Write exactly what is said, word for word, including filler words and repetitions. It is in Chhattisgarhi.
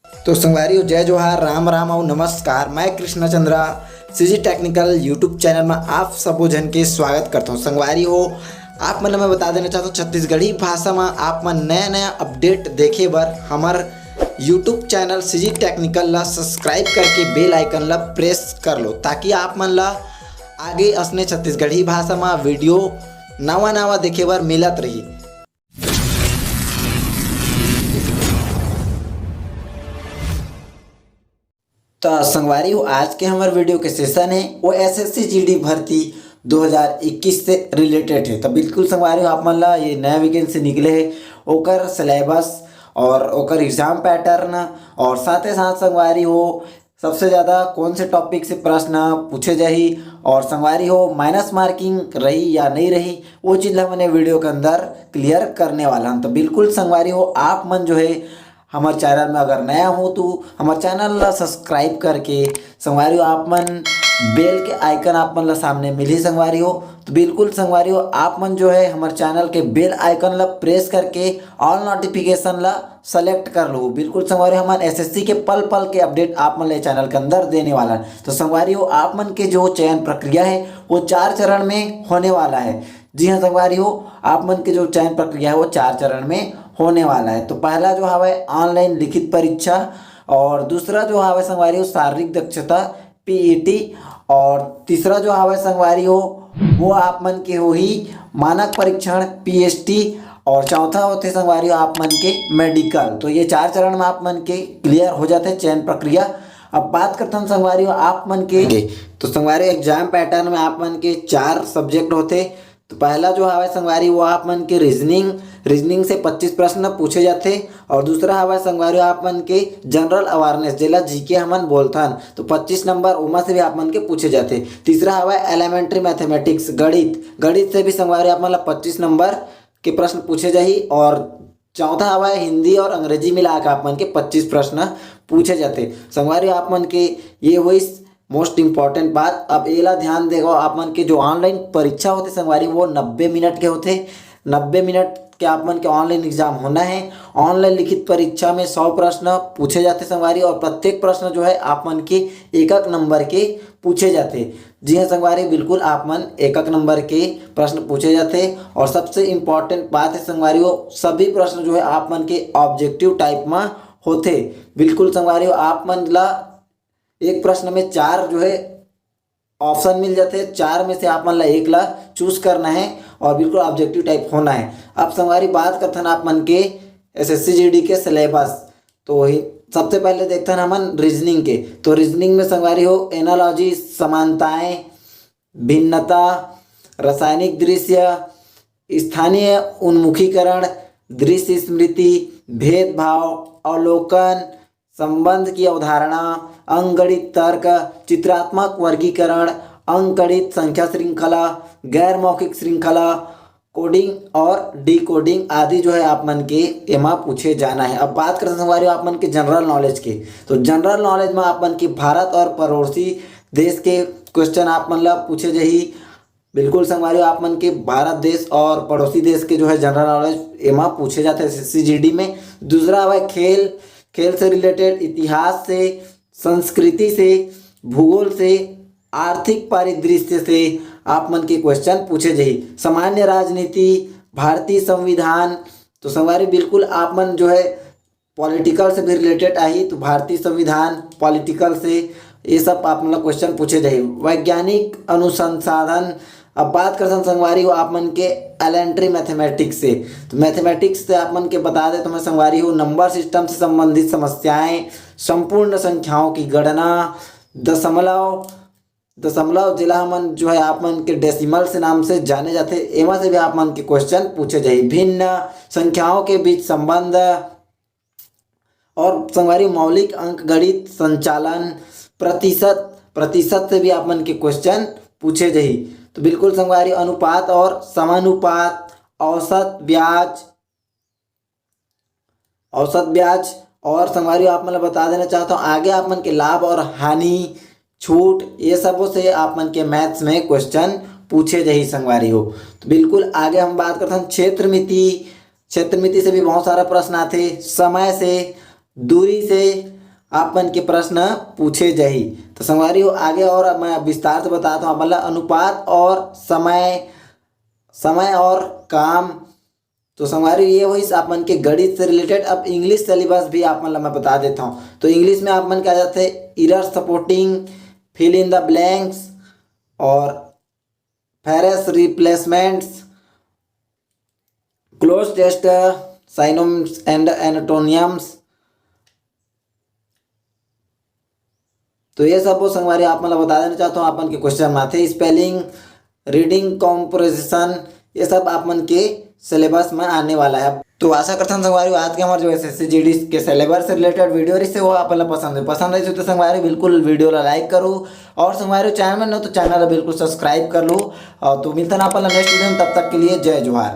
तो संगवारी हो, जय जोहार, राम राम अउ नमस्कार। मैं Krishna Chandra, CG technical YouTube channel में आप सबो झन के स्वागत करता हूँ। संगवारी हो, आप मन ल मैं बता देना चाहता हूँ, छत्तीसगढ़ी भाषा में आप मन नया नया अपडेट देखे बर हमर YouTube चैनल सीजी टेक्निकल ला सब्सक्राइब करके बेल आइकन ला प्रेस कर लो, ताकि आप मन ला आगे असने छत्तीसगढ़ी भाषा में वीडियो नवा नवा देखे बर मिलत रही। त संगवारी हो, आज के हमर वीडियो के सेशन है वो एसएससी जीडी भर्ती दो हज़ार इक्कीस से रिलेटेड है। तो बिल्कुल संगवारी हो, आप मन ला ये नया वैकेंसी निकले है, ओकर सिलेबस और ओकर एग्जाम पैटर्न और साथे साथ संगवारी हो, सबसे ज़्यादा कौन से टॉपिक से प्रश्न पूछे जाही और संगवारी हो माइनस मार्किंग रही या नहीं रही, वो चीज़ ला हमन ये वीडियो के अंदर क्लियर करने वाला हन। तो बिल्कुल संगवारी हो, आप मन जो है हमर चैनल में अगर नया हो तो हमर चैनल ला सब्सक्राइब करके संगवारी हो, आप मन बेल के आइकन आप मन ला सामने मिलही संगवारी हो। तो बिल्कुल संगवारी हो, आप मन जो है हमर चैनल के बेल आइकन ला प्रेस करके ऑल नोटिफिकेशन ला सेलेक्ट कर लो। बिल्कुल संगवारी हो, हमन एसएससी के पल पल के अपडेट आप मन ले चैनल के अंदर देने वाला है। तो संगवारी हो, आप मन के जो चयन प्रक्रिया है वो चार चरण में होने वाला है। जी हाँ संगवारी हो, आप मन के जो चयन प्रक्रिया है वो चार चरण में होने वाला है। तो पहला जो हवय ऑनलाइन लिखित परीक्षा, और दूसरा जो हवय संगवारी हो शारीरिक दक्षता पीईटी, और तीसरा जो हवय संगवारी हो वो आप मन के होही मानक परीक्षण पीएचटी, और चौथा होथे संगवारी हो आप मन के मेडिकल। तो ये चार चरण में आप मन के क्लियर हो जाथे चयन प्रक्रिया। अब बात करथन संगवारी हो आप मन के, तो संगवारी एग्जाम पैटर्न में आप मन के चार सब्जेक्ट होथे। तो पहला जो हवय संगवारी वो आप मन के रीजनिंग, रीजनिंग से पच्चीस प्रश्न पूछे जाथे, और दूसरा हवय संगवारी आप मन के जनरल अवेयरनेस, जेला जीके हमन बोलथन, तो पच्चीस नंबर ओमा से भी आप मन के पूछे जाथे। तीसरा हवय एलिमेंट्री मैथमेटिक्स, गणित, गणित से भी संगवारी आप मन ला पच्चीस नंबर के प्रश्न पूछे जाही, और चौथा हवय हिंदी और अंग्रेजी मिला के आप मन के पच्चीस प्रश्न पूछे जाथे। संगवारी आप मन के ये होइस मोस्ट इम्पॉर्टेंट बात। अब एला ध्यान देगो, आप मन के जो ऑनलाइन परीक्षा होथे संगवारी, वो नब्बे मिनट के होथे। नब्बे मिनट के आप मन के ऑनलाइन एग्जाम होना है। ऑनलाइन लिखित परीक्षा में सौ प्रश्न पूछे जाथे संगवारी, और प्रत्येक प्रश्न जो है आप मन के एक एक नंबर के पूछे जाथे। जी हाँ संगवारी, बिल्कुल आप मन एक एक नंबर के प्रश्न पूछे जाथे। और सबसे इम्पॉर्टेंट बात है संगवारी, वो सभी प्रश्न जो है आप मन के ऑब्जेक्टिव टाइप में होथे। बिल्कुल संगवारी हो, आप मन ला एक प्रश्न में चार जो है ऑप्शन मिल जाथे, चार में से आप मन ला एक ला चूज करना है और बिल्कुल ऑब्जेक्टिव टाइप होना है। अब संगवारी बात करथन आप मन के एसएससी जीडी के सिलेबस। तो वही सबसे पहले देखथन हमन रीजनिंग के। तो रीजनिंग में संगवारी हो एनालॉजी, समानताएं, भिन्नता, रासायनिक दृश्य, स्थानीय उन्मुखीकरण, दृश्य स्मृति, भेदभाव, अवलोकन, संबंध की अवधारणा, अंकगणित तर्क, चित्रात्मक वर्गीकरण, अंकगणित संख्या श्रृंखला, गैर मौखिक श्रृंखला, कोडिंग और डिकोडिंग आदि जो है आप मन के एमा पूछे जाना है। अब बात करते संगवारी हो आप मन के जनरल नॉलेज के। तो जनरल नॉलेज में आप मन के भारत और पड़ोसी देश के क्वेश्चन आप मन ला पूछे जाही। बिल्कुल संगवारी हो, आप मन के भारत देश और पड़ोसी देश के जो है जनरल नॉलेज एमा पूछे जाथे एसएससी जीडी में। दूसरा हवय खेल, खेल से रिलेटेड, इतिहास से, संस्कृति से, भूगोल से, आर्थिक परिदृश्य से आप मन के क्वेश्चन पूछे जाही। सामान्य राजनीति, भारतीय संविधान, तो संगवारी बिल्कुल आप मन जो है पॉलिटिकल से भी रिलेटेड आही, तो भारतीय संविधान, पॉलिटिकल से ये सब आप मन ला क्वेश्चन पूछे जाही। वैज्ञानिक अनुसंसाधन, अब बात करथन संगवारी हो आप मन के एलिमेंट्री मैथमेटिक्स से। तो मैथमेटिक्स से आप मन के बता दे तो मैं संगवारी हो नंबर सिस्टम से संबंधित समस्याएं, संपूर्ण संख्याओं की गणना, दशमलव, दशमलव जेला हमन जो है आप मन के डेसिमल से नाम से जाने जाथे, एमा से भी आप मन के क्वेश्चन पूछे जाही। भिन्न संख्याओं के बीच संबंध और संगवारी मौलिक अंकगणित संचालन, प्रतिशत, प्रतिशत से भी आप मन के क्वेश्चन पूछे जाही। तो बिल्कुल संगवारी अनुपात और समानुपात, औसत ब्याज, औसत ब्याज और संगवारी आप मन ला बता देना चाहता हूँ आगे आप मन के लाभ और हानि, छूट, ये सबों से आप मन के मैथ्स में क्वेश्चन पूछे जाही संगवारी हो। तो बिल्कुल आगे हम बात करथन क्षेत्र मिति। क्षेत्र मिति से भी बहुत सारा प्रश्न आथे, समय से, दूरी से आप मन के प्रश्न पूछे जाही। तो संगवारी हो, आगे और मैं विस्तार से बताता हूँ आप मन ला। अनुपात और समय, समय और काम। तो संगवारी, ये होइस आप मन के गणित से रिलेटेड। अब इंग्लिश सिलेबस भी आप मन ला मैं बता देता हूँ। तो इंग्लिश में आप मन के आ जाथे error spotting, fill in the blanks और phrase replacements, clause test, synonyms and antonyms। तो ये सब वो संगवारी आप मन ला बता देना चाहता हूँ, आप मन के क्वेश्चन में आथे। स्पेलिंग, रीडिंग कॉम्प्रोजिशन, ये सब आप मन के सिलेबस में आने वाला है। तो आशा करथन संगवारी, आज के हमारे जो एसएससी जीडी के सिलेबस से रिलेटेड वीडियो रहिसे, वो आप मन ला पसंद है। पसंद है तो संगवारी बिल्कुल वीडियो ला लाइक करो, और संगवारी चैनल में न हो तो चैनल ला बिल्कुल सब्सक्राइब कर लो। और तो मिलथन आप मन ला नेक्स्ट वीडियो में, तब तक के लिए जय जोहार।